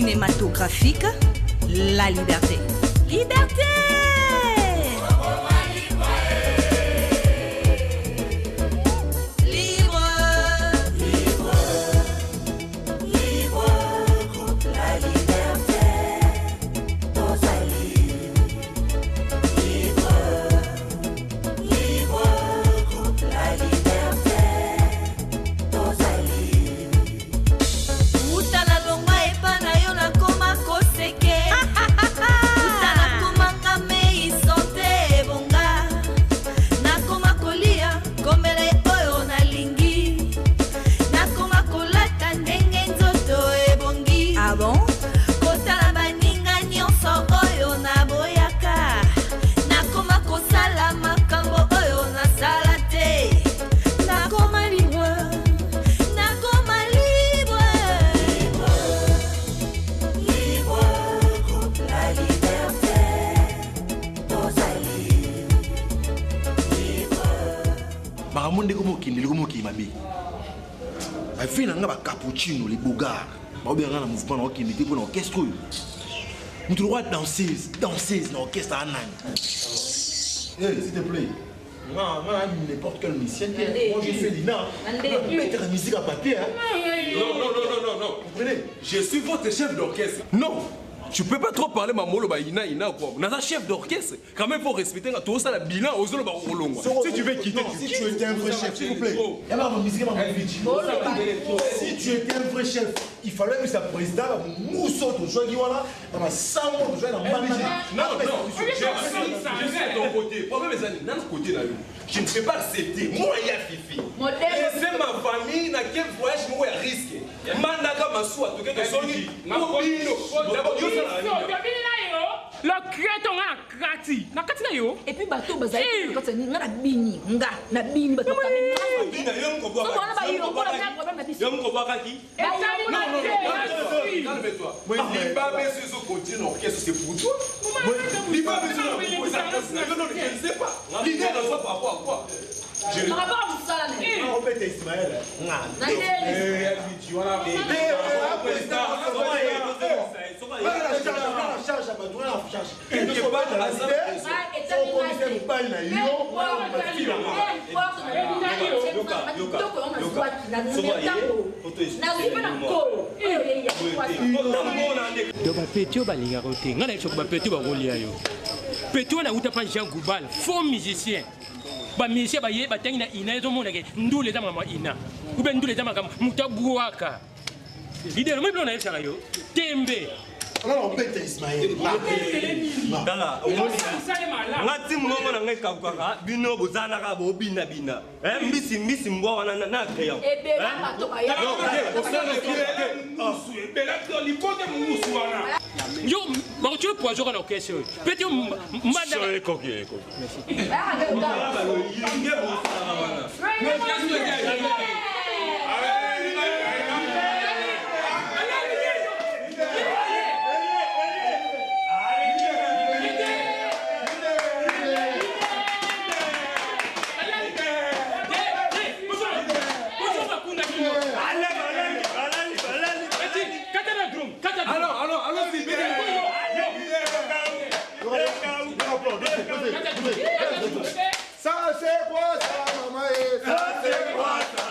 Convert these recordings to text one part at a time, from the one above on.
Cinématographique, La Liberté. Liberté! Libre! Libre! Libre, groupe La Liberté. Tozali. Libre! Libre, groupe La Liberté. Tozali. Uta nalongwa epa na yo nakoma koseke. Uta nakomanga mei sante ebonga. Nakoma kolia komela oyo nalingi. Nakoma kolata ndenge nzoto ebongi. Ah bon? Kotala baninga nyonso oyo naboyaka. Nakoma kosala makambo oyo nasala te. Nakoma libre. Nakoma libre. Libre, groupe La Liberté. Tozali libre. Makambo ndeko mokende liko mokili mabe. Bafille na nga ba cappuccino, les bogards, baobenga nga na mouvement na okende te mpo na orchestre oyo. Moto lokola danseuse, danseuse na orchestre aa nani? Hey, s'il te plaît. Nga, nga, n'importe quel musicien te. Moi, je suis Lina. Mettre la musique à papier, hein. Non, non, non, non, non, non. Comprenez? Je suis votre chef d'orchestre. Non. Tu peux pas trop parler mamolo ba ina ina quoi. Naza chef d'orchestre. Quand même faut respecter nga to sala bilan ozolo ba kolongwa. Si tu veux quitter, Non, tu si quittes. tu étais un vrai chef, s'il vous plaît. Oh. Il y a ma musique, ma musique. Si tu étais un vrai chef, il fallait que ça président, Mousso, tu joues voilà, dans ma sango, tu joues dans ma Non, non, je suis à ton côté. Problème est dans côté là. Je ne peux pas accepter. Moi, il y a Fifi. Laissez ma famille dans quel voyage moi risque. Mandaka masua toke to soni. Mobino. D'abord yo sala. Lokreto nga na krati na kati na yo. Et puis bato bazali kati nga na bini nga na bini bato Bina, yo moko Soki wana bayongola na problème na biso. Yo moko bwakaki. Non, non, non, calme-toi. Libabe, si je continue l'orchestre, c'est pour toi. Libabe, si je non, non, je ne sais pas. L'idée, elle soit par rapport à quoi? Je Par rapport à mosala na ye. Obete Ismaël. Na ndenge. To bapeti oyo balingaka yo te, ngai nayebisaka bapeti oyo bakolia yo. Peti wana awuta pa Jean Goubal, faux musicien. Bamusicien baye batangi na ina, ezomonake ndula eza makambo ya ina ube ndula eza makambo moto abwaka leader. Omoni biloko nayebisaka yo, tembe. Obete Ismaël. Tala, nga ti mongongo na ngai ekabukaka, bino bozalaka bobinabina. Mbisi mbisi mbwa wana na crayon. Ebela bato baya. Yo bakotia poison kaka na orchestre oyo peti yo mbanda. Alors, alors, allons-y. Ça c'est quoi ça, maman? Ça c'est quoi ça?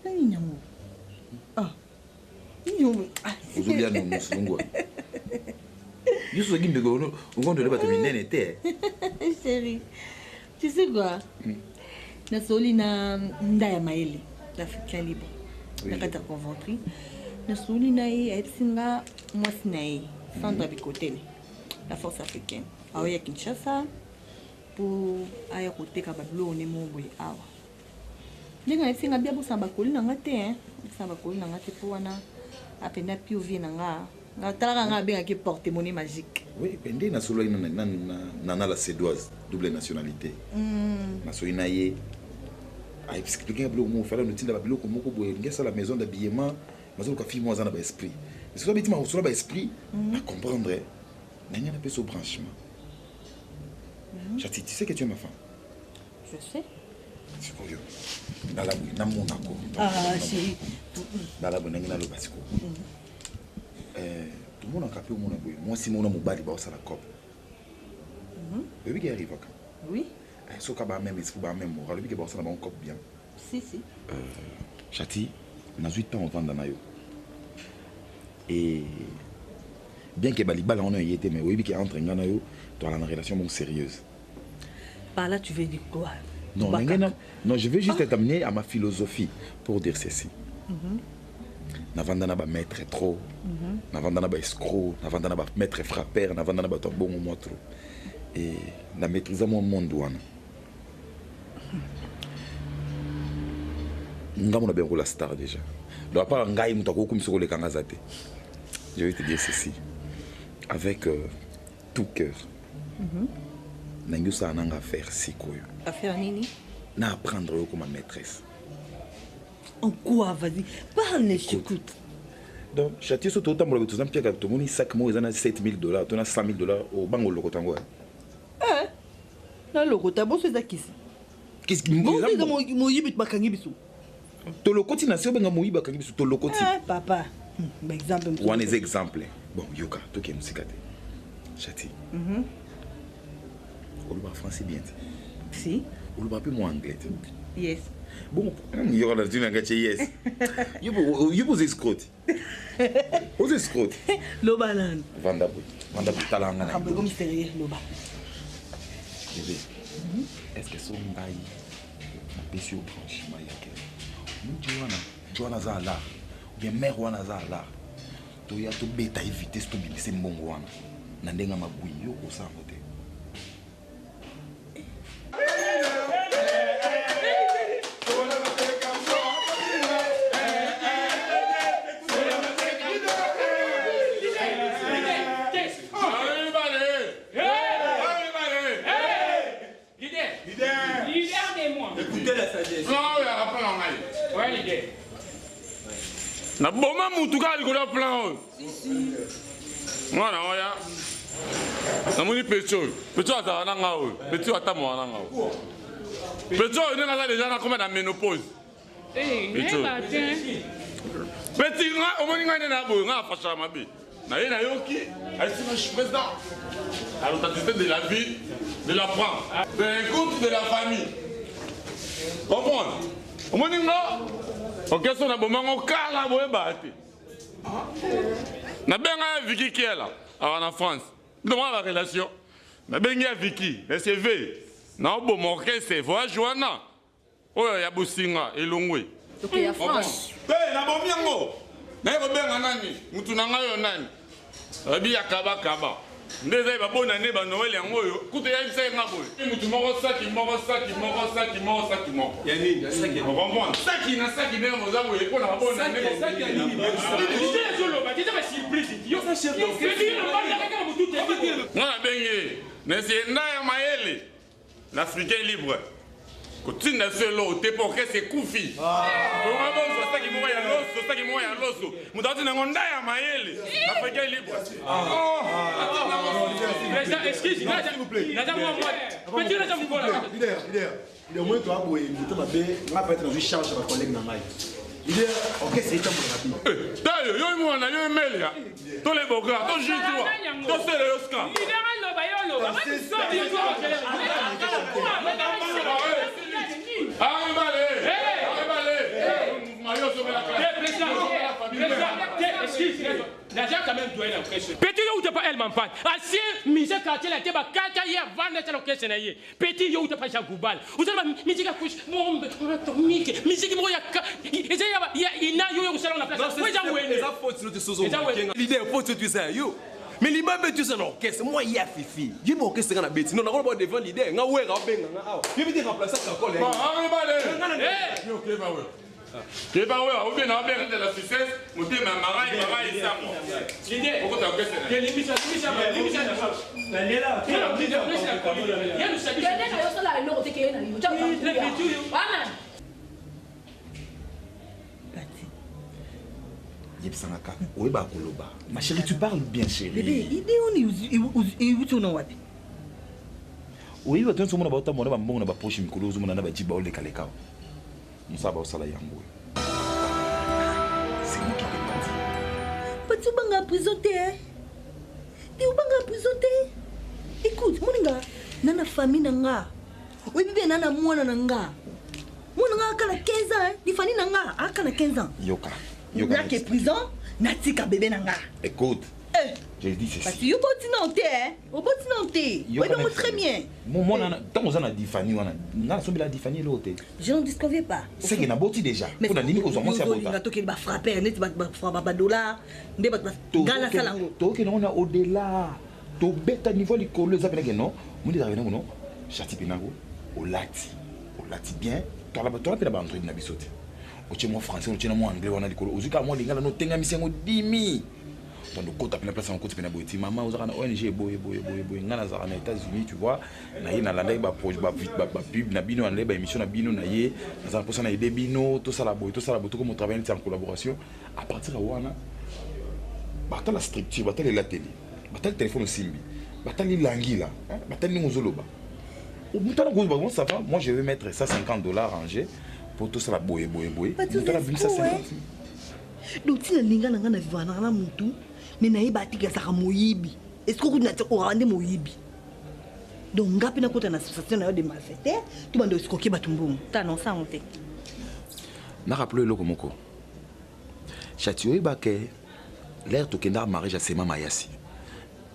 Nini yango? Ah. Nini yango? Ah. Ozolia no mosulungwa nyonso soki ndeko okondole bato minene te. Chérie, tu sais quoi? Nasoli na nda ya mayele, l'Africain libre, na kati ya Conventry. Nasoli na ye, ayebisi nga mwasi na ye, Sandra Bikotele, la force africaine. Aoya Kinshasa mpo aya koteka babiloko ne moko boye awa. Ndenge ayebisi nga bia bosana bakoli na nga te, hein? Bosana bakoli na nga te mpo wana apenda POV na nga. Nga talaka nga abengaki porte-monnaie magique. Oui, mpe nde nasololaki na la Suédoise, double nationalité. Nasoli na ye, aexpliquer nga biloko moko fala notinda babiloko moko boye, elingi asala maison d'habillement, nazoluka fille moko aza na baesprit. Soki abeti masolo baesprit, na comprendre. Ndenge napesa yo branchement. Chati, tu sais que tu es ma femme. Je sais. Sikoyo nala boye na monako. Ah, chéri. Nala boye ndenge naloba sikoyo. Tomonaka mpe omona boye mwasi mona mobali baosala cope. Oyebi ke arrivaka. Oui. Soki ba même esprit, ba même moral, oyebi ke baosala bango cope bien. Si, si. Chati, nazwi temps ovanda na yo. Et bien que balibala wana eye te, mais oyebi ke entre nga na yo toala na relation moko sérieuse. Par là, tu veux dire quoi? Non, Bakaka. non, je veux juste t'amener à ma philosophie pour dire ceci. Navanda na bamaître trop, navanda na baescroc, navanda na bamaître frappeur, navanda na bato ya bongo mwa trop. Et na maîtrise mwa monde wana. Nga mona bengo la star déjà. Donc à part ngai moto akokomisa koleka nga aza te. Je vais te dire ceci avec tout cœur. Nangi osala nanga affaire sikoyo. Affaire nini? Na apprendre yo koma maîtresse. En quoi? Vas-y, parle, je t'écoute. Donc Chati, so totambola toza mpiaka, tomoni sac moko eza na 7000 dollars to na 100 000 dollars, obango olokota yango. Eh, nalokota boso eza kisi. Qu'est-ce qui- Boso eza eza moyibi, bakangi biso. Tolokoti na se, obenga moyibi akangi biso, tolokoti. Eh, papa. Ba exemple mosusu. Wana eza exemple. Bon, yoka, tokende mosika te. Chati, oloba français bien te? Si. Oloba mpe mwa anglais te? Yes. Bon, yoka na tuna nga tie yes. Yo boza escroc te, oza escroc te. Loba nanu. Vanda boye, vanda boye, tala nga na Makambo ekomi sérieux, loba. Bébé, est ce que so ngai napesi yo branchement ya ke mutu wana, jo wana aza alar ou bien mare wana aza alar, toya tobeta ye vitesse, tobimisa mbongo wana na ndenge ya mabwi, yo kosala yango te? Leader. Leader de moi. Écoutez la sagesse. Plan oyo yaka mpo na ngai. Ouais, leader. Naboma mutu kaka likolo ya plan oyo. Mwana oya namoni peti oyo, peti oyo azalaka na nga oyo, peti oyo atamboka na nga oyo, peti oyo ndenge aza deja nakoma na ménopause. Eh, Peti oyo. nayeba te. Peti nga omoni ngai nde na boye, ngai afashaka mabe na ye, nayoki ayesima, je suis président à l'authenticité de la vie, de la prendre, de l'écoute de la famille, comprendre. Omoni nga orchestre na bomango kala boyeba te, nabenga ya Viki Kiela awa na France, ndomona ba relation, nabengi ya Viki sv, naoboma orchestre voyage wana oyo ya bosinga elongwe. Ok, ya France. Te, nabomi yango, naye kobenga nani, mutu na ngai oyo nani abi ya kabakaba nde eza ye babona nde banoele yango oyo kutu eyebisa ye nga boye, mutu moko saki moko, saki moko, saki moko, saki moko. Ya nini? Saki ya nini? Okomprendre, saki na saki ndenge boza boye mpona babona nde. Saki ya nini? Leader ezoloba, eza ba surprise. Yo, chef d'orchestre. Petit, obandaka kaka motu te. Nga nabengi ye nesi nda ya mayele, l'Africain libre, kotinda so eloko te mpo orchestre ekufi. Bongo bozwa saki moko ya loso, saki moko ya loso, moto atinda yango nda ya mayele, l'Africain libre. Président, excuse, naza mwa mwa. Petit, naza mokola. Leader, leader, leader, moi toa boye moto mabe nga peut-être nazwi charge ya bacollègue na ngai. Leader, orchestre etambola mabe. Tayo yo mwana yo emelia to leboka to jitwa to sele yo ska. Leader aloba, yo oloba. Aribale, aribale, mayo somelaka. Naza quand même doyen na orchestre. Petit, yo uta pa El Mampat. Ancien musicien quartier la te ba kata ye vanda tala orchestre na ye. Petit, yo uta pa Jean Goubal. Uta ba musique ya couche bombe atomique. Musique moko ya eza ya ya ina yo yo kusala na place. Wo eza wene. Eza faute no te sozo. Eza wene. Leader, faute tu eza yo. Mais libabe tu eza na orchestre, moi ya Fifi. Ye ba orchestre nga na beti. Non, nakolo ba devant leader, nga wera obenga nga awa. Ye bi te remplacer kakole. Bon, aribale. Yo keba we. Keba we, obe na obe de la succès, motema marai marai sango. Leader. Okota orchestre na ye. Limbisa, limbisa, limbisa. Ya lusabi. Kende na yo sala eloko te, keye na yo. Wana. Pati. Yebisanga kaka, oyebaka koloba. Ma chérie, tu parles bien, chérie. Bebe, idée oni euti ona wapi? Oyebi bato nyonso omona baotambola na bambongo na bapoche mikolo, ozomona na bajiba olekaleka. Mosala baosala yango oyo. C'est moi qui te le dis. Pati obanga prison te, eh? Te obanga prison te. Écoute, moninga, na na famille na nga. Oyebi bien na na mwana na nga. Mwana nga aka na 15 ans, hein? Lifani na nga aka na 15 ans. Yoka. Yoka. Nake prison, natika bébé na nga. Écoute. Eh. Je dis ceci. Parce que yo boti na te, hein? Oboti na te. Yoka Oyebi yango très bien. Mwana ntango oza na difani wana, nga nasombela difani eloko te. Je n'en disconviens pas. Seke naboti déjà. Mpo na nini kozwa mwasi ya bota? Tokende bafrapper neti badollar nde bato nga nasala yango. Tokende ngo na au-delà. Tobeta niveau likolo eza penake non. Mundi ezalaka penako non. Chati penako olati. Olati bien. Tola tola pe na ba android na biso te. Otie mwa français, otie na mwa anglais wana likolo. Ozwi kaka mwa lingala no otengamisi yango dimi. Tondo kota pena place yango koti pena boye ti mama ozalaka na ONG boye boye boye boye nga nazalaka na États-Unis, tu vois, na ye nalandaki ba projet ba ba ba pub na bino, nalandaki ba émission na bino, na ye nazala mposa na aide bino, tosala boye tosala boye, tokoma travailler neti en collaboration. À partir ya wana batala structure, batala elateli, batali téléphone osimbi, batali langila, batali ndenge ozoloba. Moto wana kozoloba bon ça va, moi je vais mettre 150 $ en jeu pour tosala boye boye boye. Bato Moto wana abimisa escroc, 50. Donc ntina linga na ngai na vivaka nanga na motu me nayeba atiki azalaka moyibi. Esiko kutu na oraka nde moyibi. Donc nga mpe nakota na association na yo de malfaiteur to bando escroquer bato mbongo ta na osango te. Narappeler eloko moko, Chati. Oyebake l'heure tokendaka mariage ya Sema Mayasi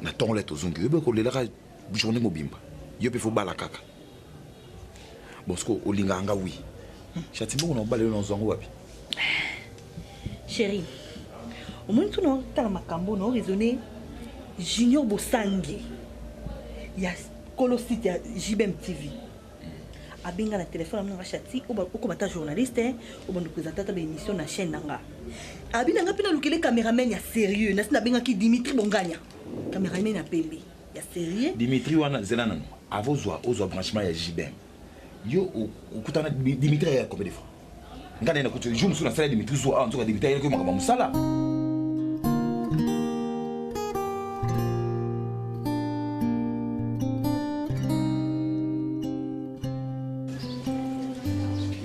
na ntongo, le tozongi, oyebi kolelaka journée mobimba. Yo mpe fo bala kaka. Bon, siko olingaka nga, oui. Chati, mbongo na obala yo na ozwango wapi? Chéri, omoni tuna otala makambo na oraisonner. Junior Bosangi ya kolo site ya JBM TV abenga na telefone aminanga: "Chati, okoma ta journaliste, obanda présenter ata baémission na chaîne na nga." Abi na nga mpe nalukele cameraman ya sérieux. Nasi nabengaki Dimitri Bongania, cameraman ya pembe ya sérieux. Dimitri wana, zela nano. Avant ozwa ozwa branchement ya JBM, yo okutana Dimitri aya combien de fois? Nga naye nakuti jour mosusu nasala Dimitri zwa awa, nzoka Dimitri ayelaki makambo ya mosala.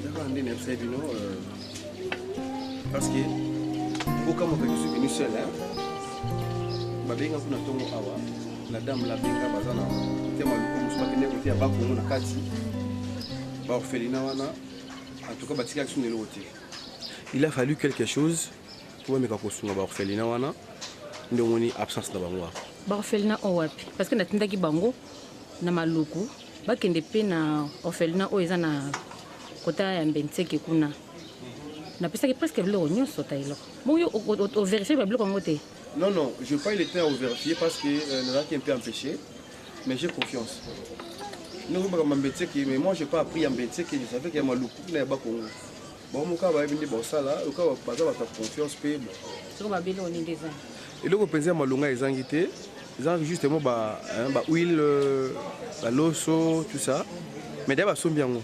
Ezaka nde nayebisaki bino, parce que bokamwaka, je suis venu seul, hein. Babenga kuna ntongo awa, la dame labenga baza na kote Maluku, mosusu bakende kote ya Bakongo na kati baorphelinat wana. En tout cas batikaki suna eloko te. Il a fallu quelque chose po bameka kosunga baorphelinat wana. Nde omoni absence na bango awa. Baorphelinat oyo wapi? Parce que natindaki bango na Maluku, bakende mpe na orphelinat oyo eza na kota ya Mbenseke kuna. Napesaki presque biloko nyonso. Ta eloko bongo yo ovérifier babiloko yango te? Non, non, je n'ai pas eu le temps à vérifier parce que nazalaki un peu empêché, mais j'ai confiance. Nous, mais moi, je n'ai pas appris à Mbetseke, je savais qu'il y a Maluku, il y a Bakongo. Bon, mon cas, il y a ça là, au cas où baza bato confiance pe bon. Soko babilo nini eza? Eloko mpenza ya malonga ezangi te, ezangi justement ba hein, ba huile, baloso, tout ça. Mais d'ailleurs basombi yango.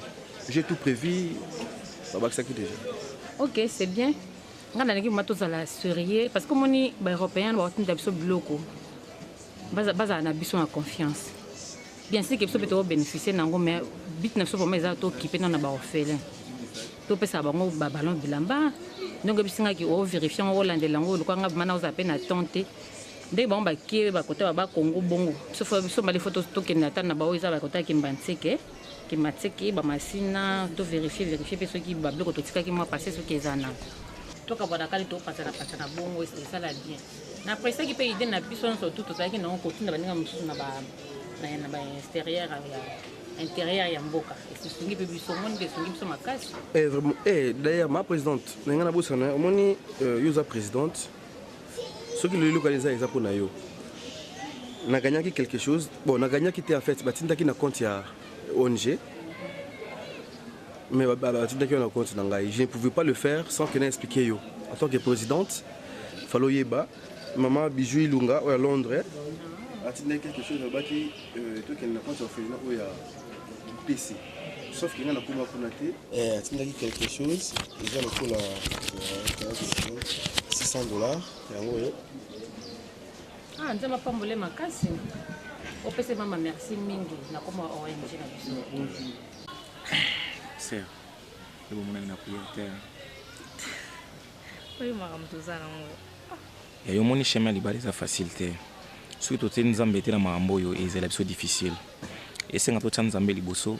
J'ai tout prévu, babakisaki déjà. Ok, c'est bien. Nga nalingi ma tozala sérieux parce que omoni baeuropéen bakotinda biso biloko, bazala na biso na confiance. Bien sûr ke biso mpe tokobénéficie nango, mais but na biso vraiment eza tokipe nano na baorphelin, topesa bango baballon, bilamba. Ndenge ebisingaki ovérifier yango, olandela yango lokwa. Nga mana ozala mpe na temps te. Ndenge bango bakie bakota ba Bakongo bongo, biso mbali fo tokende ata na baoyo eza bakota Kimbanseke, Kimatseke, bamasina, tovérifier vérifier mpe soki babiloko totikaki mwa passé soki eza na tokabwana kali, topasana pasana bongo, esala bien. Na presaki mpe idée na biso nyonso tu tozalaki nango kotinda baninga mosusu na baextérieur ya intérieur ya mboka. Esungi mpe biso, omoni mpe esungi biso makasi. Eh, vraiment, eh, d'ailleurs ma présidente na ngai nabosana, omoni, yo oza présidente, soki lelo eloko eza eza mpo na yo. Nagagnaki quelque chose, bon, nagagnaki te, en fait batindaki na compte ya ONG, mais batindaki yo na compte na ngai. Je ne pouvais pas le faire sans que na expliquer yo en tant que présidente. Fallait oyeba mama Bijou Ilunga oyo ya Londres atindaki quelque chose, alobaki tokende na compte ya orphelinat oyo ya PC, sauf ke ngai nakoma kuna te. Atindaki quelque chose, eza lokola 600 $ yango oyo. Ah, Nzambe apambole makasi. Opesa mama merci mingi na koma ONG na biso. Sœur, ebomonani na prière te. Oyo makambo toza nango. Ya yo, omoni, chemin ya libala eza facile te. Soki totie Nzambe te na makambo oyo, ezala biso difficile. Esenga totya Nzambe liboso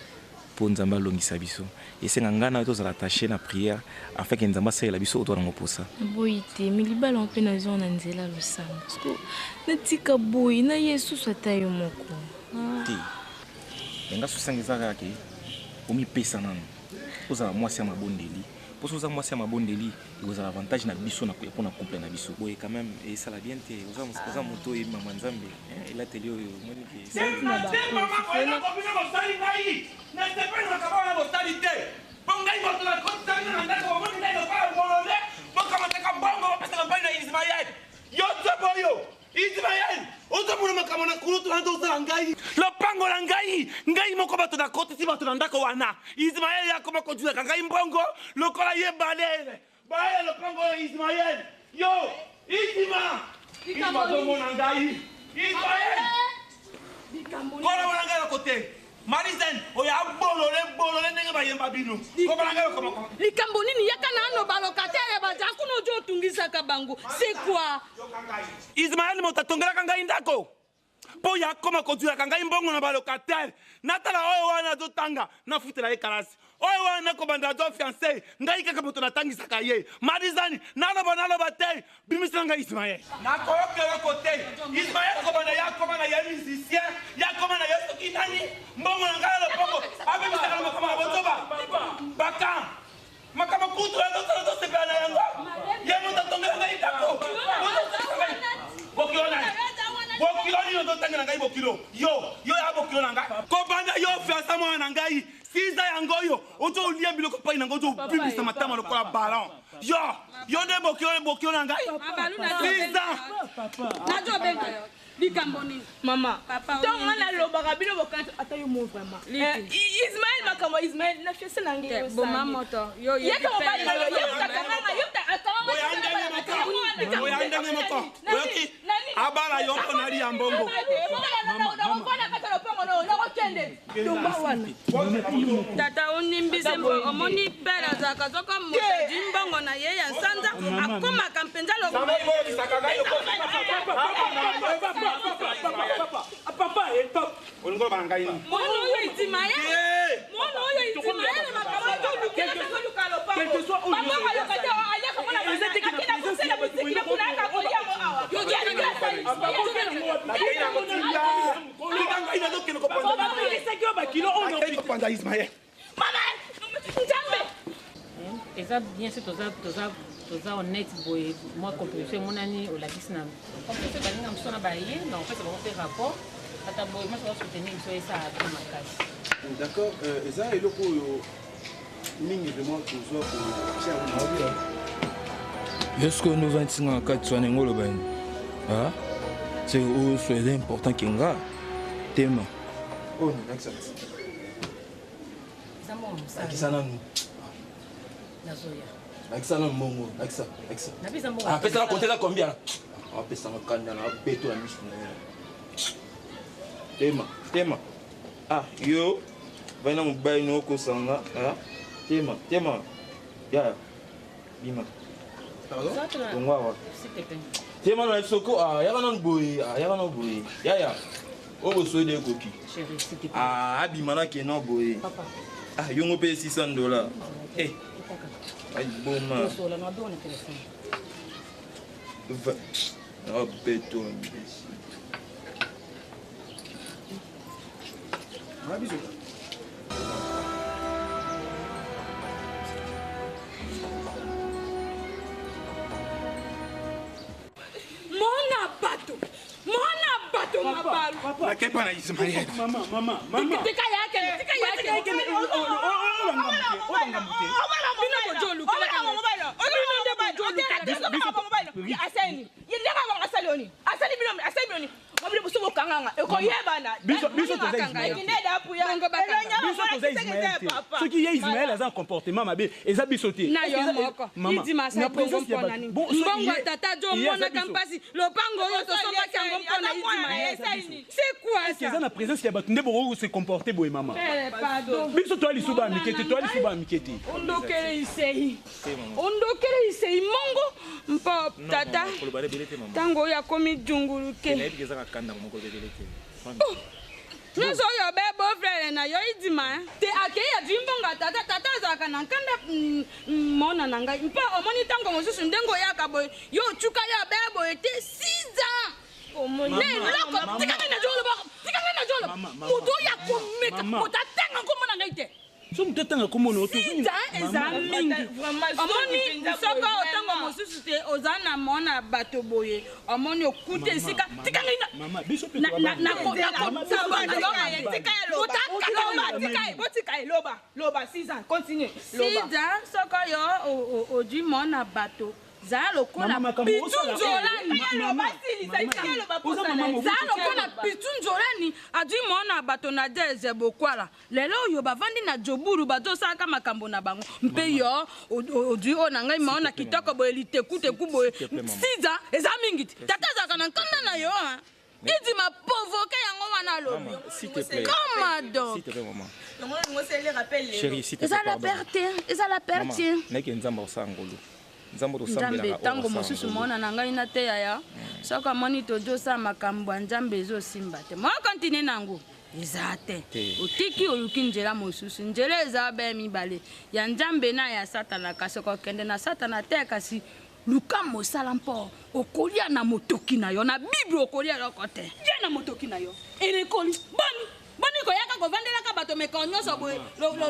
mpo Nzambe alongisa biso. Esenga ngai na yo tozala attaché na prière afin ke Nzambe asalela biso oyo toza mposa. Boyi te, me libala mpe nazwa na nzela ya losambo, parceke natika boyi na ye susu ata yo moko. Ah. Te, me nga sosanga eza kaka ke omipesa nano, ozala mwasi ya mabondeli, mpo so oza mwasi ya mabondeli, ekozala avantage na biso mpo na couple na biso boye. Quand même esala bien te. Oza moto oyebi mama Nzambe, hein, elateli oyo omoni ke Bino bosali ngai, nasepeli makambo wana bosali te, mpo ngai moto nakotisaki na ndako. Bomoni ngai lokola molole, bokamataka mbongo bopesaka mpai na Ismael. Yo nzambe oyo Ismael ozomona makambo na kulutu wana tozala ngai lopango na ngai, ngai moko bato nakotisi bato na ndako wana. Ismael yakoma kozwilaka ngai mbongo lokola ye balele baye lopango oyo. Ismael, yo Isima, Isima, ozomona ngai Ismael kolo wana ngai nako te. Marisen oyo abolole bolole ndenge bayemba bino kobala ngai okomakoma. Likambo nini? Yaka na ano, balocataire baza kuna, ojo otungisaka bango, c'est quoi? Ismael moto atongelaka ngai ndako mpo ya akoma kozwilaka ngai mbongo na balocataire. Natala oyo wana azotanga, nafutela ye kalasi. Oyo wana nakobanda azwa fiancé, ngai kaka moto natangisaka ye. Marizani, naloba naloba te, bimisela ngai Ismael. Nakoyokeloko te. Ismael kobanda ye akoma na ye musicien, ye akoma na ye soki nani, mbongo na ngai ya lopango abimisaka na makambo ya bozoba. Baka makambo kutu azosala, tosepela na yango. Ye moto atongela ngai ndako. Bokilo nani? Bokilo nini ozotangela ngai? Bokilo yo, yo ya bokilo na ngai. Kobanda yo fiansa mwana na ngai siza yango oyo, ozo olia biloko pai na ngai, ozo obimisa matama lokola ballon. Yo, yo nde bokilo, bokilo na ngai siza. Nazobenga yo, likambo nini? Mama, Papa, ntongo nga nalobaka bino bokanisi ata yo mo vraiment. Ismael, makambo ya Ismael na fiancé na ngai. Te, boma moto. Yo, yo, yeka mobali na yo, ye akanganga, ye akanganga. Oya ndenge moko oyoki abala yo mpo nalia mbongo. Tata, onimbisi mpo omoni pere azalaka soko moto azwi mbongo na ye ya sanza, akomaka mpenza. Olingo loba na ngai nini? Mwana oyo Ismael, mwana oyo Ismael, makambo azolukela, azoluka lopango, papa aloka te, aliaka mwana akenda kosela miziki na kuna, aka kolia ngo awa. Ngai nazokende kopanza Ismael. Mama, Nzambe! Eza bien so toza honnête boye. Mwa contribution emonani, olakisi na soki baninga mosusu wana baye na kopesa bango mpe rapport. Ata boye mwasi basoutenir biso, esala bien makasi. D'accord, eza eloko oyo mingi vraiment tozwa kotia. Yo sikoyo nde ozandisi nga na kati wana, yango oloba nini? Se oyo so eza important ke nga tema. Oyo nakisa. Eza mbongo mosala. Nakisa nanu. Nazoya. Nakisa nanu mbongo, nakisa, nakisa. Napesa mbongo. Apesa na compte eza combien? Apesanga kanda na abeto na miso na yo. Tema, tema. Ah, yo vai na mobali na okosanga. Tema, tema ya bima. Bongo awa. S'il te plaît. Tema na soko. Ah, yaka nanu boye. Ah, yaka nanu boye yaya oyo bosoyede ekoki. Chérie, s'il te plaît. Ah, abima na keno boye. Papa. Ah, yongo mpe 600 $. Eh, ayiboma. Tosola na babengo na telefone. Abeto. Biso. Mona bato, mona bato mabalu. Nakepa na Ismael. Tika yake, tika yake. Bino bojolukelaka, bino nde bojolukelaka. Asali ye ndenge abanga, asali oni, asali bino, asali bino ni mobili boso bokanganga ekoyebana. Biso toza Ismaël. Biso toza Ismael eza ya te. papa. Soki ye Ismael aza na comportement mabe, eza biso te. Na yo Eza- moko. Mama, Idima na asali bongo présence ya mpo na bato. nini? Bon, soki Mbongo ya ye- tata jo ye aza omonaka biso. mpasi lopango oyo tosombaki yango mpo na Idima. C'est quoi Est-ce que ça? eza na présence ya bato nde bokoki se comporter boye mama? Eh, pardon. Biso toa lisusu ba mike te, toa lisusu ba mike te. Ondokele isei. Ondokele isei mongo mpo tata koloba ebele te mama ntango oyo akomi jungulu te. nayebi ke eza kakanda moko ebele te Nyonso oyo be beau-frère na yo idima eh. Te akei azwi mbongo ya tata, tata azalaka na nkanda mona na ngai mpo omoni ntango mosusu ndenge oyaka boye yo otuka yo abe boye te 6 ans Mama, na eloko mama. tika ngai nazoloba tika ngai nazoloba moto oyo akomeka moto atanga nkombo na ngai te So moto atanga kombo na yo, tozongi- sida eza Mama. mingi omoni soko otango mosusu te oza na mona bato boye omoni okuta esika tika ngai na- Mama, biso mpe na- toa na- bana. na- na- Mama, na- biso mpe toa bana. Botika ye, loba loba 6 ans continue loba. Sida soko yo ozwi mona bato zala lokola Mama, makambo pitu osala- nzolani Mama, Oza mama mobutu zala te. lokola pitu nzolani azwi mona bato na deze bokwala lelo oyo bavandi na joburu bazosalaka makambo na bango mpe yo ozwi oyo na ngai maona kitoko boye litekuteku boye plaît, mama. sida eza mingi te tata azalaka na nkanda na yo hein. Idima provoke yango wana alobi Mama, s'il te plaît. kama donc S'il te plaît, maman. Chérie, s'il te eza plaît, la pardon. perte eza la Mama, perte nayebi ke nzambe akosala ngolu nzambe nzambe tosambelaka ntango mosusu mona na ngai nateya ya soki amoni tozosala makambo ya nzambe ezosimba te mo kontine nango eza te Te. otiki oluki nzela mosusu nzela eza be mibale ya nzambe na ya satana kasi okokende na satana te kasi luka mosala mpo okolia na motoki na yo na bible okolia eloko te ye na motoki na yo elekoli boni boni koyaka kovandelaka bato meko nyonso boye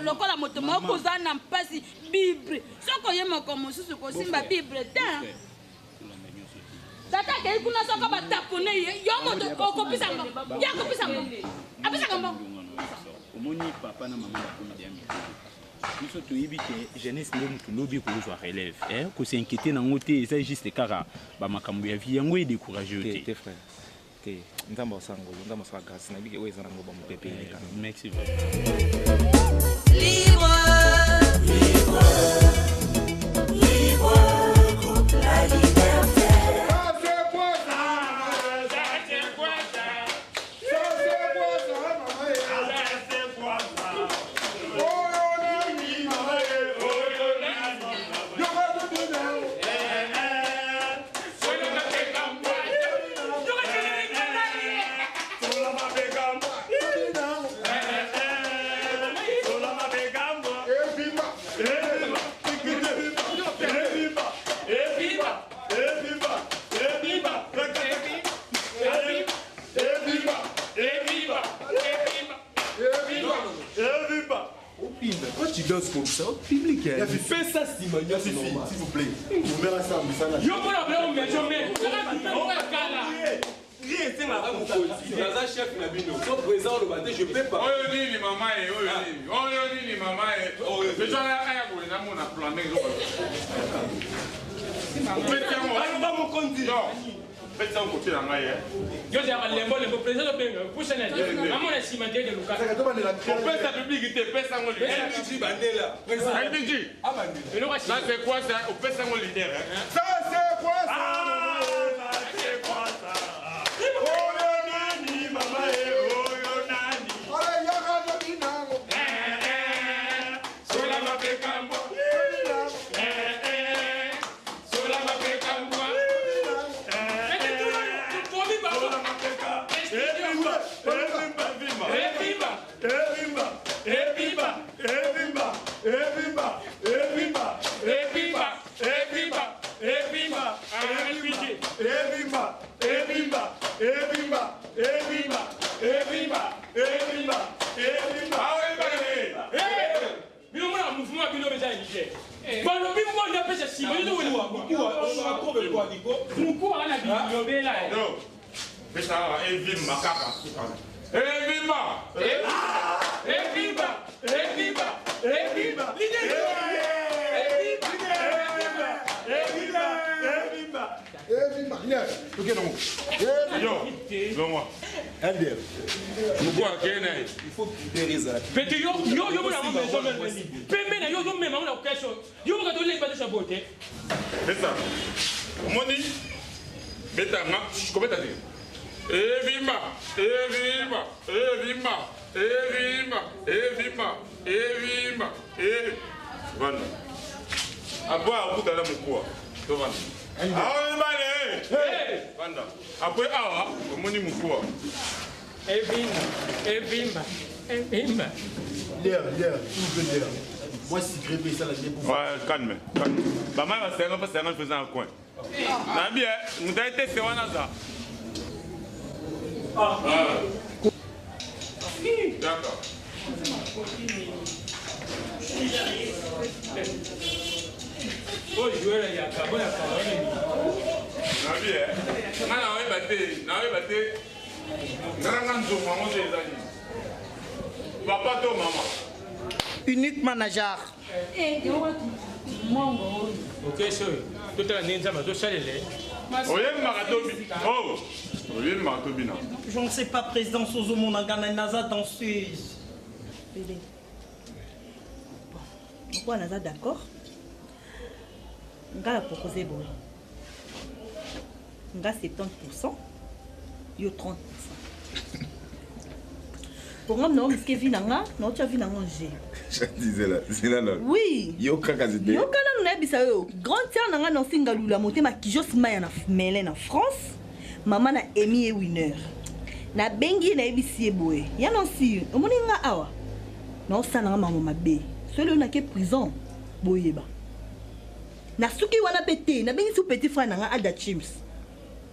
lokola moto moko oza na mpasi bible soki oye moko mosusu kosimba bible te tata akei kuna soko batapone ye yo moto okopisa mbongo ye akopisa mbongo apesaka mbongo Omoni papa na mama bakomi deya mikolo, biso toyebi ke jeunesse nde motu lobi kozwa relève, eh, kos'inquiéter nango te, eza juste kaka bamakambo ya vie yango edécourage yo te te. Te frère, te nzambe akosala ngolu, nzambe akosala grâce, nayebi ke oyo eza nango bamopepe eleka. Merci. Libre, libre, libre, la liberté. Quand tu danses comme ça, au public, hein, fais ça, Simon, c'est normal. S'il vous plaît. Omera ça, mosala. Yo mpona biloko mezo me kala. Naza chef na bino. So présent oloba te, je peux pas. Oyo nini mama ye, oyo nini, oyo nini mama ye? Ezalaka ya boye, namona plan ndenge opesi yango. Aloba mokonzi. Opesi yango kote na ngai ye. Yo ozalaka lembolembo président obenga pusana amona nsima ndenge luka. Opesa public te, pesa yango leader. LBG bandela. LBG. Ça c'est quoi ça? Opesa yango leader, hein? Ça c'est quoi ça? C'est quoi ça? Oyo nani mama ye, oyo nani? Ala yaka tobinango. Sola mapeka mbwa. Sola mapeka mbwa. Bino mona mouvement bino eza leader balobi mbonda apesa nsima yo mokuwa wana bilobela. Pesa awa evimba kaka. Evimba. Evimba, evimba, evimba. Evimba. Yes. Ok, non. Yo, longwa. Moko akei na ye. Pete yo yo yo mona yango maison mère nini pembe na yo ozomema yango na orchestre yo moka toleki bato chapeau te. Beta. Omoni beta nga kobeta te. Evimba, evimba, evimba, evimba, evimba, evimba, e vanda. Après akutana mokuwa. Tovanda. Awa mibale. Vanda. Après awa omoni mokuwa. Evimba, evimba, evimba. L'air, l'air, s'il vous plaît, l'air. Moi, sucré, mais ça, la Ouais, calme, calme. Ba mai basenga mpe senga faisant un coin. Nabi, moto aye teste wana aza. Ah. D'accord. Oyo joueur ya kabo ya kabo. Nabi, nga naoyeba te, naoyeba te. Ngaranga nzongo yango nde eza nini? Papa to mama? Unique manager. Okesi oyo totala ndenge nzambe azosalela oyembaka tobi oh oyembaka tobina. Je ne sais pas, président Sozo Monangana, naza danseuse. Bébé. Bon, pourquoi naza d'accord? Nga na proposer boye. Nga 70%, yo 30%. Pour nga na risquer vie na nga, na otia vie na nga en jeu. Zela, zela na. Oui. Yo kaka zete. Yoka nanu nayebisa yo grande sœur na nga Nancy Ngalula motema Kijos Maya na Melun na France, mama na Amy ye winner. Nabengi ye nayebisi ye boye ya Nancy, omoni nga awa naosala nga makambo mabe, soki lelo nake prison boyeba nasuki wana mpe te. Nabengisi petit frère na nga Ada Chims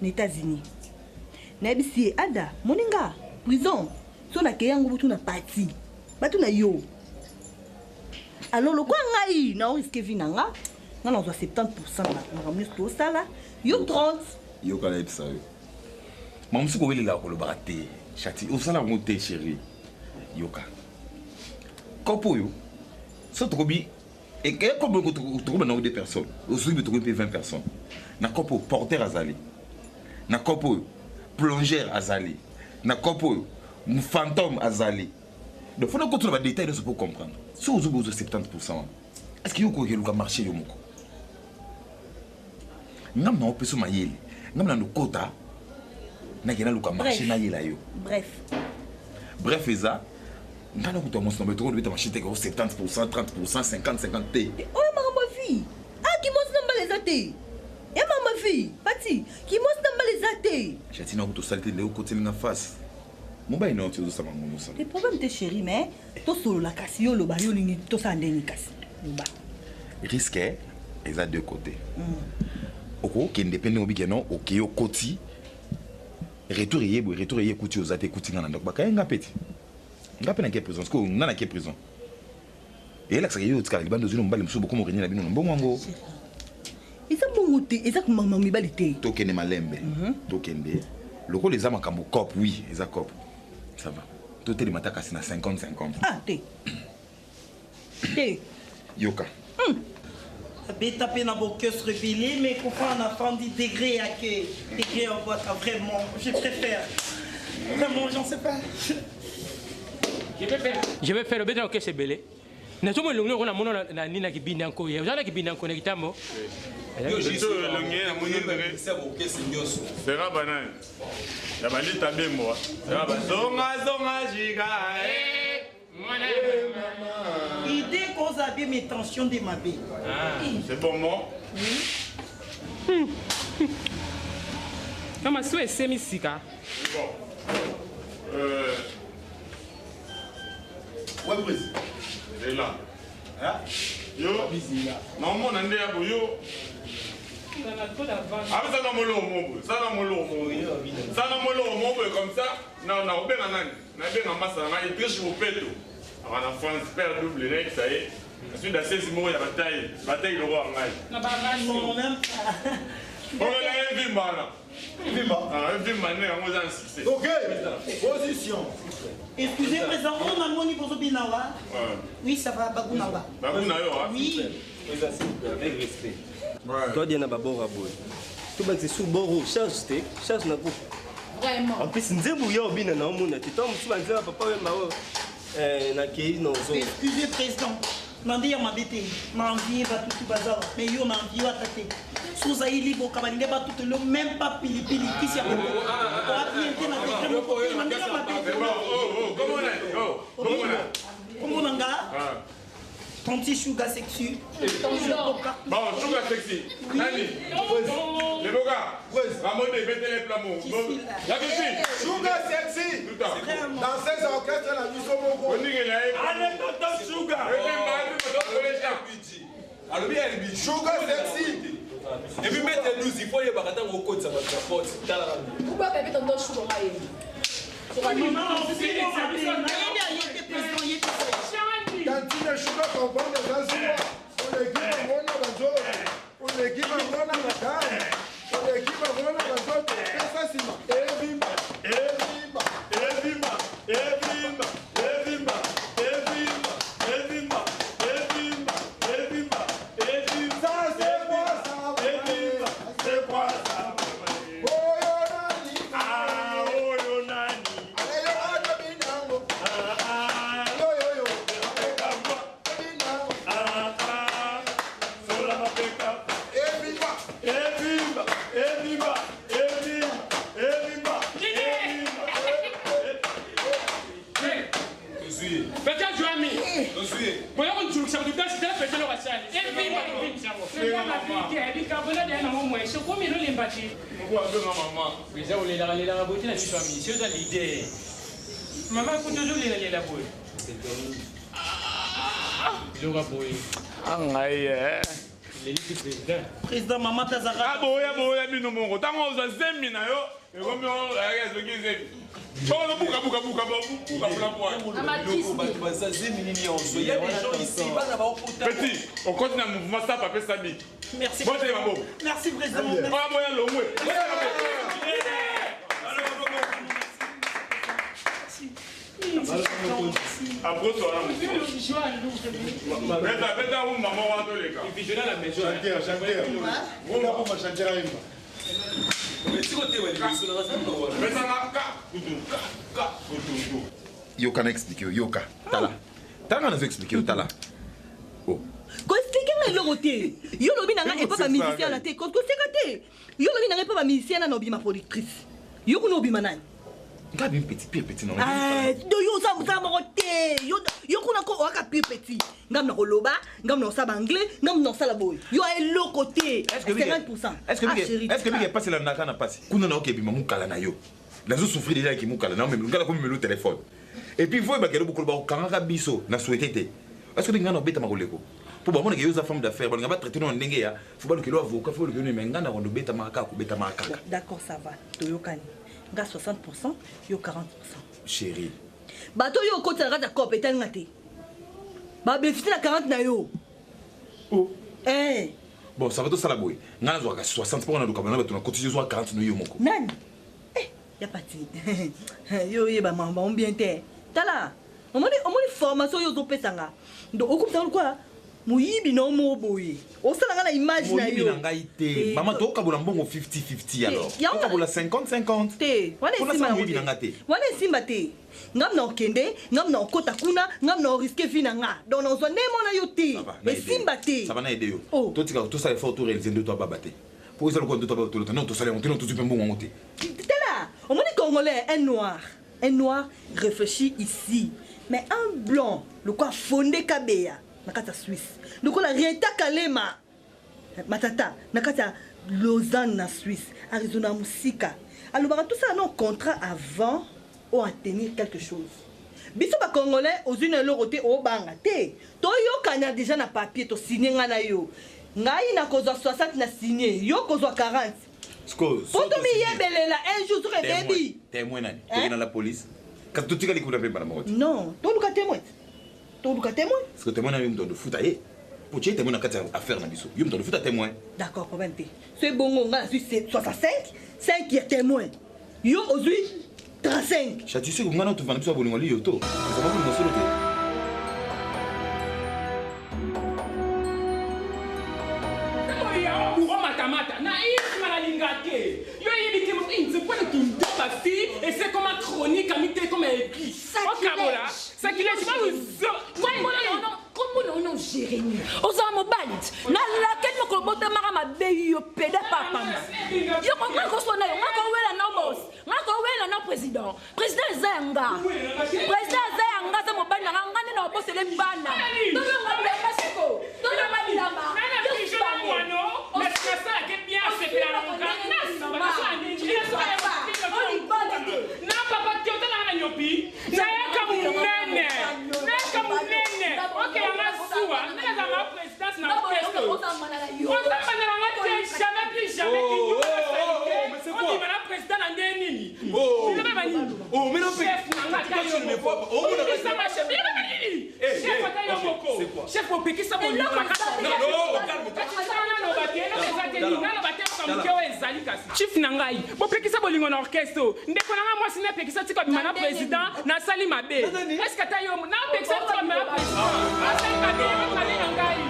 na États-Unis, nayebisi ye Ada, moni nga prison so nakei yango botuna pati batuna yo. Alors lokola ngai naoriske vie na nga, nga nazwa 70% na makambo nyonso tosala, yo 30. Yoka nayebisa yo. Maman soki owelelaka kolobaka te. Chati, osala yango te chérie. Yoka. Kopo oyo so tokobi ekobo tokoba nango deux personnes. Ozwi tokobi mpe 20 personnes. Na kopo porteur azali. Na kopo oyo plongeur azali. Na kopo oyo fantôme azali. Donc faut nakotuna ba détails nyonso pour comprendre. So ozwi bozwa 70% wana. Est-ce que yo okoki eluka marché yo moko? Ngam na opesa mayele. Ngam na lokota nakenda luka marché Bref. nayela yo. Bref. Bref eza nga nakuta mwasi na betoko lobeta marché te ko 70%, 30%, 50 50 te. Oyo makambo ya vie. Ah, kimwasi na mbala eza te. Ya makambo ya vie. Pati, kimwasi na mbala eza te. Chati na kuta osali te ndeko okoteli nga face. Mobali na yo ti ozosala ngo mosala. Le problème te chéri, mais tosolola kasi yo loba yo olingi tosala ndenge kasi. Loba. Risque eza deux côtés. Okokende mpe ndenge obike non okei okoti retour eye boye retour eye ekuti oza te ekuti nga na ndako bakaye nga mpe ti nga mpe nake prison sikoyo nga nake prison eyelakisaka yo otikala libanda ozwi na mobali mosusu bokoma orenye na bino na mbongo yango. Eza bongo te, eza makambo mibali te. Tokende malembe, tokende lokola eza makambo cop, oui eza cop, ça va, totelema ta kasi na 50 50. Ah te. Te. Yoka. Abeta mpe na bokestre ebele, mais kofa na fandi degré ya ke degré ya bwaka, vraiment je préfère vraiment, j'en sais pas. Je vais faire obeta orchestre ebele. Nazomona elongi loko namona na nini na kibinda nkoyi. Oza na kibinda nkoyi na kitambo. Sera banani ya balita bembo sera bazonga zonga jika. Idée koza bien mais tension nde mabe. C'est bon mo. Oui. Mama so esemi sika. Bon. Ouais, président. Zela. Yo. Naomona nde ya boyo. Abisa na molomo boye. Sala molomo. Sala molomo boye comme ça. Na na obenga nani? Na benga masa na ngai Triche Mopeto. Aka na France père double na yebisa ye. Ensuite dasesi moko ya bataille. Bataille lokola ngai. Non, même pas. Oyo na ye vimba wana. Vimba. Ah, vimba nde yango eza na succès. Ok. Position. Excusez, président, on a moni bozo binawa. Oui, ça va, baguna ba. Baguna yo, ah. Oui. Avec respect. Toi, Diana Babor Aboy. Tout bas, c'est sous bord, charge, te, charge na groupe. Vraiment. En plus nzembo ya obina na omona te ntango mosusu banzembo ya papa wemba oyo nakei na ozonga. Excusez président, nandi ya mabe te, na envie bato tu baza mais yo na envie ata te. So ozali libre okaba ndenge bato tolo même pas pilipili kisi ya oabien te na degré moko te na ndenge mabe. Kombo na nga Tanti Sugar Sexy. Bon, Sugar Sexy. Nani Les beaux gars. Ramon, mettez les plats. La fille. Sugar Sexy. Dans ces orchestres, la biso moko. Allez, tonton Sugar. Alobi LB. Sugar Sexy. Et puis maître 12, il faut yebaka ntango okotisa bato na porte talaka. Ubaka mpe tonton Shuga nga ye. Tantine Sugar comprendre eza zuwa. Oleki bango na banzoto. Oleki bango na matari. Oleki bango na banzoto. Pesa nsima. Evimba. Evimba. Evimba. Evimba. Evimba. Evimba. Evimba. Evimba. Evimba. Evimba. Ça c'est quoi ça? Evimba. C'est quoi ça? Oyo nani? Ah, oyo nani? Aleyo ato binango. Ah, ah. Yo yo yo. Ah, ah. Sola mapeka. Evimba. Evimba. Evimba. Evimba. Evimba. Pete Joami. Boya konjulukisa bato dansi tala pete eloko asali. Evimba tovimbisa yango. Sokomi elolemba te. Eza olelaka lelaka boye te na biso ya misi oza leader. Mama kutu ozolelalela boye. Biloko ya boye. Angai Lelisi président. Président mama tazaka. Aboya boya bino moko. Ntango ozwa zemi na yo, ekomi ayaki zemi. Bongo buka buka buka buka buka buka. Bato baza zemi nini ya ozwa. Il y a des gens ici, bana baokota. Petit, okoti na mouvement ça papa sabi. Merci. Bote maboko. Merci président. Oya boya longwe. Aproso wana. Beta beta rumba moko wana toleka. Chanteur, chanteur. Rumba rumba chanteur ayemba. Betanga ka kutu ka ka kutu. Yoka na explique yo, yoka. Tala. Tala nga nazo explique yo, tala. Koexplike nga eloko te. Yo lobi na nga epa bamusicien na te, koseka te. Yo lobi na nga epa bamusicien na na obima productrice, yo kuna obima nani? Nga bimi petit pire petit na. Do yo oza mosala moko te. Yo kuna ko oaka pire petit, ngam na koloba, ngam na kosala baanglais, ngam na kosala boye, yo eloko te. 50. Est-ce que bike est-ce que bike pasi la naka na pasi? Kuna na okebima mukala na yo. Nazo souffrir déjà ki mukala na même ngala ko melo téléphone. Et puis voy bakelo bokolo ba kangaka biso na souhaité te. Est-ce que ngana na obeta makoleko? Po bamona ke yo oza femme d'affaires, balinga ba traiter no ndenge ya fo balukelo avocat, fo balukelo mais ngana kondo beta makaka kobeta makaka. D'accord, ça va, toyokani. Nga 60, yo 40. Chérie. Bato oyo okotisa na kati ya cope etalinga te, babénéficie na 40 na yo. Eh. Bon, ça va tosala boye. Nga nazwaka 60 mpo na luka bana bato na kotisi yo zwa 40 no yo moko. Nani? Eh, ya pati yo oyeba mamba o bien te. Tala, omoni, omoni formation oyo ozopesanga ndo okomisa lokola moyibi na yo moko boye, osala nga na image na Moyibi yo. na ngai te. Mama, tokabola mbongo 50-50 alors. Yango- Tokabola 50-50. Te, wana Mpona esimba sa nango moyibi te. na nga te. Wana esimba te. Ngam na okende, ngam na okota kuna, ngam na oriske vi na nga, donc nazwa nde mona yo te. Esimba te. Ça va na aider yo. Totika tosala effort toréaliser ndoto ya baba te. Po eza lokola ndoto ya baba tolota non tosala yango te non tozwi mpe mbongo yango te. Tala, omoni congolais, un noir, un noir réfléchit ici, mais un blanc lokola Fonde Kabeya na kati ya Suisse, lokola Reta Kalema Matata na kati ya Lausanne na Suisse, arizona mosika, alobaka tosala non contrat avant o atenir quelque chose. Biso bacongolais, ozwi na eloko te, obanga te. Toyokana déjà na papier, tosigne nga na yo, ngai nakozwa 60 na signe, yo kozwa 40. Sikoyo, Po tomiyebelela un jour soki ebebi. Témoin nani? Toke na la police. Kasi totikali kuna mpe mbala moko te. Non, toluka témoin, toluka témoin. Parce que témoin na yo moto adofuta ye. Po tie témoin na kati ya affaire na biso. Yo moto adofuta témoin. D'accord, problème te. So ebongo nga nazwi 65, 5 ya témoin, yo ozwi 35. Chati soki ngai na tovanda biso ya bolingo liyo to. Ezala bolingo solo te. Oyo matamata na isma nalinga te yo yebi te nzepone kindo bafille ese koma chronique ami te koma église okabola sakilege baluzo kombo na ono jérémi ozala mobali nalakeli mokolo botamaka mabe yo peda papamba yo nga kosona yo nga kowela na bos nga kowela na président président eza ya nga président aza ya nga aza mobali na nga nga nde na obosele bana tolonga bilamba siko tolonga bilamba na papa te otalaka na nyopi nayaka monene nayaka monene okeyanga zuwa nayaka ma présidence na orchestre ozambana nanga te jamais plus jamais ondima na président na nde nini chef ata yo moko chef opekisa bolingonaloba te eloko eza te nini naloba te eloko moke oyo ezali kasi chief na ngai bopekisa bolingo na orchestre ndeko na ngai mwasi napekisa tika bima na président nasali mabe eske ata yo napekisa tika bima na président asali mabe mabe na ngai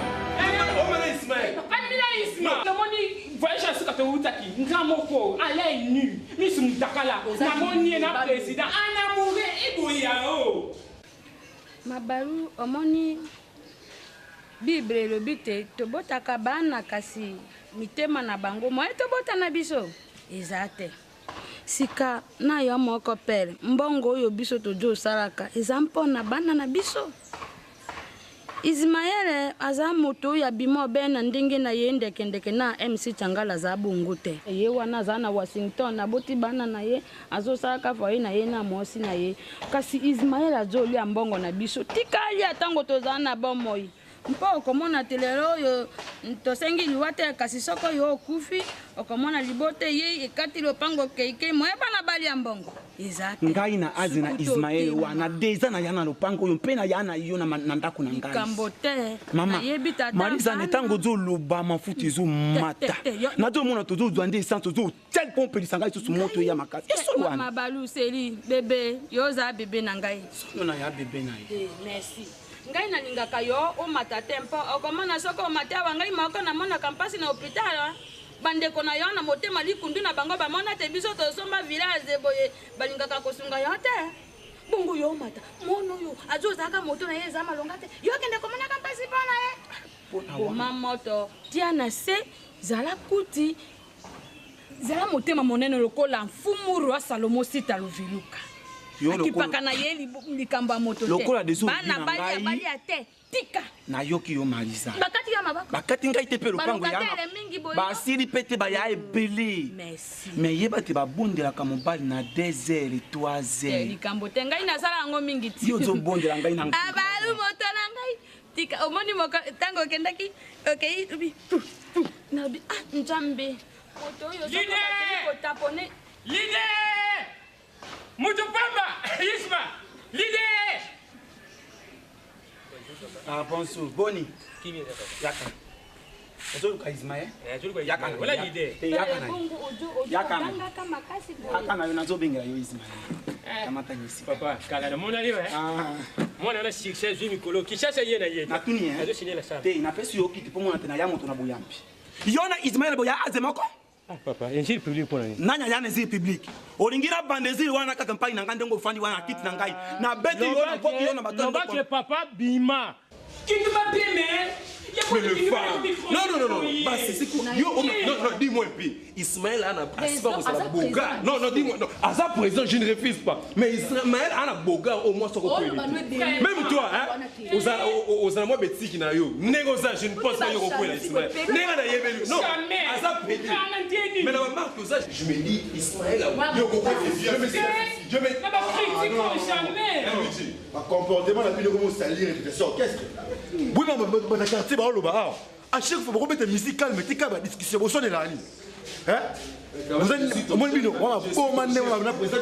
amina isma namoni voyage ya suka towutaki nga moko alai nu misu mutakala namoni ye na président anamoure eboya o Mabalu omoni bible elobi te tobotaka bana kasi mitema na bango moye tobota na biso eza te sika na yo moko pere mbongo oyo biso tojo osalaka eza mpo na bana na biso Ismaele aza moto oyo abima obe na ndenge na ye ndekendeke na MC Changala aza bongo te. Ye wana aza na Washington aboti bana na ye azosalaka foyer na ye na mwasi na ye kasi Ismaele azolia mbongo na biso tika alia ntango tozala na bomoi mpo okomona te lelo oyo tosengi liwa te kasi soko yo okufi okomona libota ye ekati lopango keikei moye bana balia mbongo eza te ngai na aze na ismael wana deja naya na lopango oyo mpe naya na yo na ndako na ngai likambo te mama nayebi tata marisa na ntango ozoloba mafuta ezomata nazomona tozozwa nde essence ozotel mpo opelisa ngai lisusu moto eya makasi esolo wana mabalu seli bebe yo oza bebe na ngai solo na ya bebe na ye Eh, merci ngai nalingaka yo omata te mpo okomona soki omati awa ngai moko namonaka mpasi na hôpital bandeko na yo na motema likundu na bango bamona te biso tosomba village boye balingaka kosunga yo te bongo yo omata mwana oyo azozalaka moto na ye eza malonga te yo kende komonaka mpasi mpo na ye boma moto tia na se zala kuti zala motema monene lokola mfumu roi salomo sita luviluka akipaka na ye likambo ya moto te bana balia balia te tika nayoki yo marisa bakati yo maboko bakati ngai te mpe lopango yanga basili mpe te baya ebele me yeba te babondelaka mobali na 2 heures 3 heures likambo te ngai nasala yango mingi ti yo ozobondela ngai na abalu moto na ngai tika omoni moko ntango okendaki okei lobi nalobi ah nzambe moto oyo soki kotapone leader moto pamba isma leader Ah, bonjour. Boni. Yaka. Ozoluka Ismaël? Yaka na. Voilà l'idée. Te yaka na. Yaka na. Yaka na yo nazobengela yo Ismaël. Kamata nyisi. Papa, kala na mona yo eh. Mwana na succès zwi mikolo. Kinshasa ye na ye. Natuni eh. Azo signer la salle. Te napesi yo kiti po mona te na ya moto na boyambi. Yo na Ismaël boya aze moko? Ah, papa, injile public pona nini? Nani aya na injile public? Olingi na bande zile wana kaka mpai na ngai ndenge ofandi wana kiti na ngai. Na beti yo na boki yo na bato. Loba que papa bima. Kindu ba bien mais Mais le phare. Non, non, non, non. Bah, c'est quoi Yo, oh, non, non, dis-moi un peu. Ismaël a un boga. Non, non, dis-moi. Non, Asa président, je ne refuse pas. Mais Ismaël a un boga au moins sur Même toi, hein. Aux amours bêtis qui n'a eu. Négosa, je ne pense pas que vous Ismaël. Néga na yebelu. Non. Asa président. Mais la marque ça, je me dis Ismaël a yo koko je me je me jamais. Comportement na bino comme salir réputation orchestre. Oui, mais na quartier baoloba awa. À chaque fois bakobeta musique calme tika ba discussion bosonela nini. Omoni bino wana boma nde na président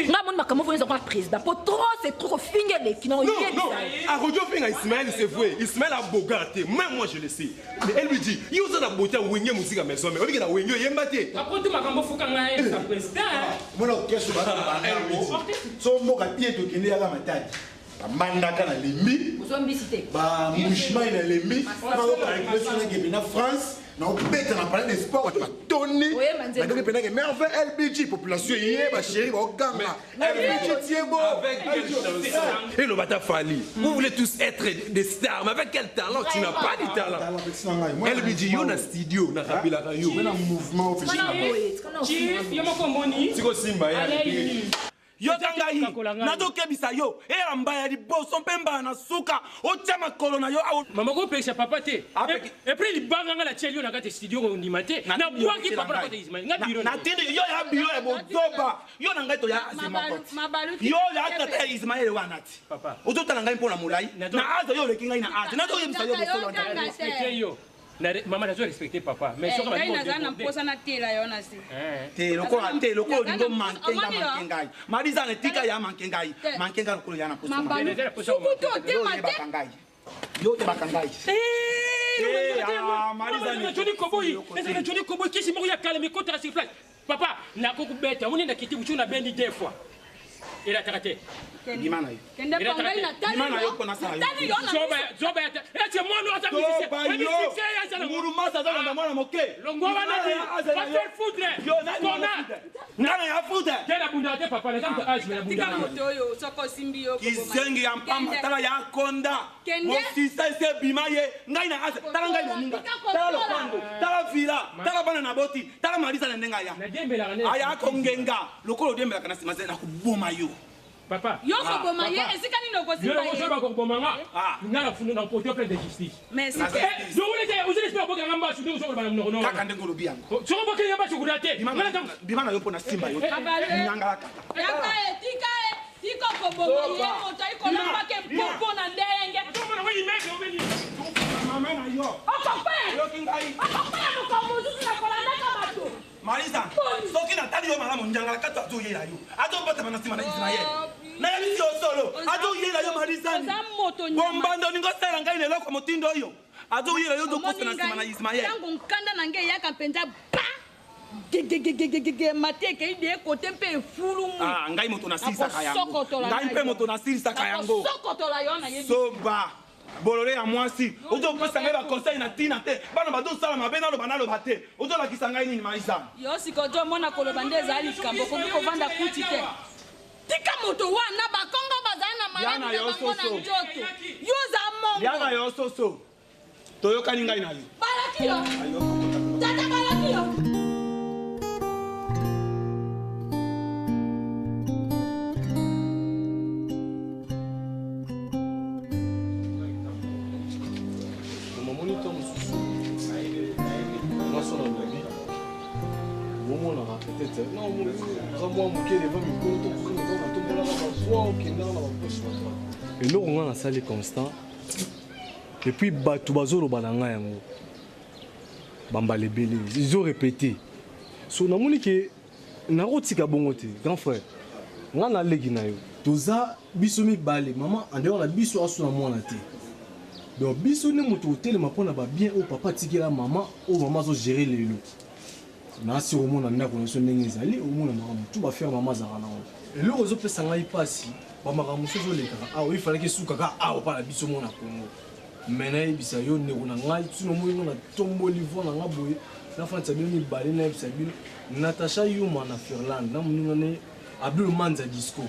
Nga moni makambo oyo ezalaka président po trop c'est trop kofinga eleki na Non, non, Arodio Finga Ismaël, c'est vrai. Ismaël a bogarté. Même moi, je le sais. Mais elle lui dit, il y a beauté à Wenge Musique à maison. Mais on dit qu'il a Wenge, il y a Akoto makambo fuka ngai sa président. Mona orchestre babango so mboka tie tokende yaka matadi bamandaka na lembi ozombisi te bamushimai na lembi nazokalkulesonakebe na france naobeta na palais de sport bato batoni nakoki mpenake merveille lbg population ye bachéri baoganga lbg tiebo Et le bata Fali, vous voulez tous être des stars, mais avec quel talent? Tu n'as pas de talent. LBG, yo na studio, na rappelaka yo. Na mouvement Chief, yo moko omoni. Siko Simba ya. Yoka ngai nazokebisa yo eya mbala ya liboso mpe mbala na suka otya makolo na yo. Mama kopekisa papa te epres libanga nga natieli yo na kati ya studio kondima te nabwaki papa na kati ya Ismaël nga biro. Natindi yo ya biro ya bozoba yo na ngai toya aze moko ti yo ya tata ya Ismaele wana ti ozotala ngai mpo na molai na aze yo oleki ngai na aze nazoyebisa yo bosolo. Respecte yo. Mama nazo respecte papa mais soki ngai naza na mposa natela yo na se. Te lokola te lokola olingo manke nga manke ngai maliza na etika ya manke ngai manke ngai lokola ya na posa. Sukutu otema te. Oyebaka ngai yo oyebaka ngai. Joni Koboyi ezalaka Joni Koboyi kisi moko ya kala mikotaka sur place papa nakokubeta omoni nakiti butu nabendi deux fois elataka te. Bima na yo. Kende pa ngai natali Bima na yo mpo nasala yo. natali yo na miso. Zoba ya ete mwana aza Zoba yo. Ngurumasa azolanda mwana moke. Longwa wana ti. Va faire foutre. Kona. Nana ya foutre. Te na bunda te papa na kamta age na bunda. Tika moto oyo soki osimbi yo kizengi ya mpamba tala ya konda. Kende. Mosisa ese ebima ye ngai na ase tala ngai moninga tala lopango tala vila tala bana na boti tala malisa na ndenge aya aya kongenga lokola odembelaka na nsima ze nakoboma yo. Papa. Yo koboma ye esika nini okosimba Yo ye? ozoba koboma nga. Nga na funu na porter plainte de justice. Mais Eh, donc on est espère bokanga mbasu ndenge ozoloba na monoko. Kaka ndenge olobi yango. Soko bokanga mbasu kuna te. Bima na yo mpo na simba yo. Nyangalaka. Yaka ye tika ye tika koboma ye moto ayi kolambaka mpopo na ndenge. Mama na yo. Okokwea mokambo mosusu na kolandaka bato. Marisa, soki natali yo malamu njangala kati azoyela yo azobotama na nsima na Israel nayebisi yo solo azoyela yo Marisani Oza moto nyama. bombanda olingi osala ngai na eloko motindo oyo azoyela yo ozokosa na nsima na Ismael. Ntango nkanda na ngai eyaka mpenza ba gegegegegege mate ekei de kote mpe efulumu. Ah, ngai moto nasilisaka yango Nakosokotola ngai na mpe yo. moto nasilisaka yango. Nakosokotola yo nayebi. Soba bolole ya mwasi ozopesa ngai baconseil na ntina te bana bazosala mabe naloba naloba te ozolakisa ngai nini Marisa? Yo sikoyo omona koloba nde ezali likambo okoki kovanda kuti te tika moto wana bakongo bazali na Ya maladi na na yo bango na soso. nzoto yo oza lia na mongo yo soso toyokani ngai na yo. Balaki yo tata balaki yo. Namoni to mosusu mwasi na lobi bomonaka peut-être oza mwa moke devant mikolo to tomonaka bavoi okendaka na bapoche bato eloko nga nasali constant epuis bato bazoloba na ngai yango bambala ebele ezorepete so namoni ke nakotika bongo te grand frère nga naleki na yo toza biso mibale mama andeyaka na biso aso na mwana te donc biso nde moto kotelema mpona babien oyo papa atikela mama oyo mama azogere lelo nasi omona ndako na biso ndenge ezali omona makambo tu bafere mama azalaka nango eloko ezopesa ngai mpasi bamakambo mosusu ezolekaka awa efalaki esukaka awa mpa na biso mona kongo me nayebisa yo ndeko na ngai tino omoni ngo natomboli voi na nga boye nafandisa bino mibale nayebisa bino Natasha Yuma na Finlande na moninga ne Abdul Manza Disco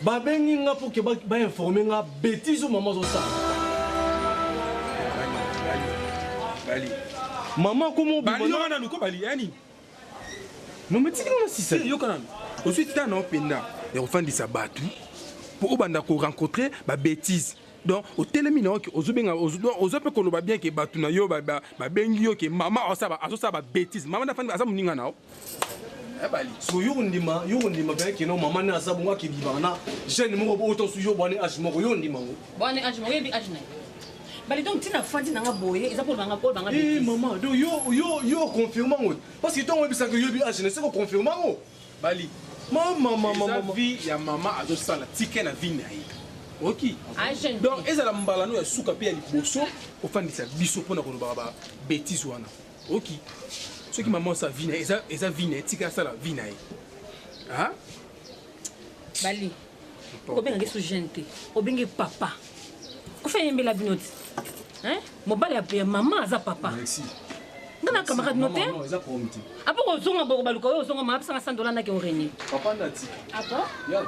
babengi nga mpo ke bainforme nga bétise oyo mama azosala. Mama komo Bali wana luko bali yani. Non mais tiki na sisa. Yoka nanu. Ozwi tita na openda ya kofandisa bato mpo obanda korencontre babétise donc otelemi na yo ke ozobenga ozo mpe koloba bien ke bato na yo babengi yo ke mama azosala babétise mama nafandi aza moninga na yo. Bali. So yo kondima, yo kondima pe keno mama ne aza bongo akebimaka na jeune moko bo oto su yo bwane age moko yo ndima ngo. Bwane age moko oyebi age na ye. Bali donc ntina fandi nanga boye eza mpo banga mpo banga. Eh maman, donc yo yo yo confirme ngo. Parce que ntango oyebisaka yo yebi age na se ko confirme ngo. Bali. Mama mama mama. Vie ya mama azosala tika na vie na ye. Oki. Donc ezala mbala no ya suka pe ya liboso ofandisa biso mpona kolobaka ba bêtise wana. Oki. Soki mama osala vie na ye eza eza vie na ye tika asala vie na ye. Ah? Bali. Obengaki su jeune te. Obengi papa. Kofi ayembela bino ti. Hein? Mobali ya mama aza papa. Merci. Nga na camarade no te. Non, eza problème te. Apo kozonga boko baluka oyo ozonga mama apesanga 100 dollars nake orenie. Papa nati. Ah bon? Ya.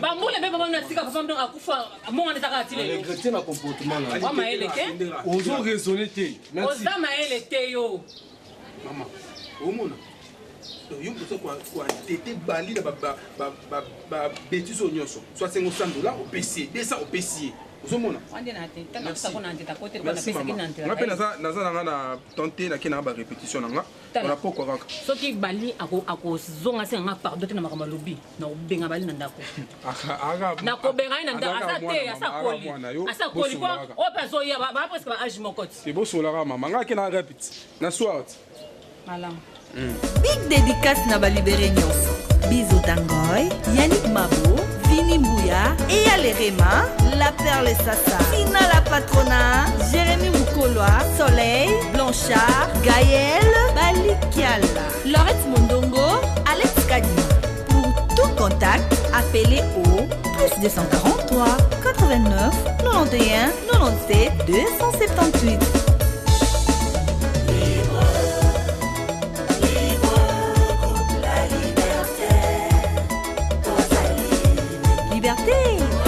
Bambula mpe papa natika papa donc akufa mongo wana ezaka ti lelo. Regrette na comportement na. Wa mayele te. Ozo raisonner te. Merci. Oza mayele te yo. Mama, omona. Donc yo moto koatete bali na babétise oyo nyonso so asengo 100 dollar opesi ye 200 opesi ye ozomona nga mpe naza na nga na tante nake nanga barépétition na nga na pokwa kaka soki bali akozonga se nga pardon te na makambo alobi nakobenga bali na ndako nakobenga ye na ndako aza te asakoli asakoli po oyo mpe azoya ba presque ba age moko ti bosolaka mama nga ake na repete na soir ti malamu. Big dédicace na balibéré nyonso. Biso Tangoy, Yannick Mabo, Vini Mbouya, Eya Lerema, La Perle Sassa, Tina La Patrona, Jérémy Mukoloa, Soleil, Blanchard, Gaël, Balikiala, Laurette Mondongo, Alex Kadima. Pour tout contact, appelez au plus 243 89 91 97 278. La liberté. Liberté.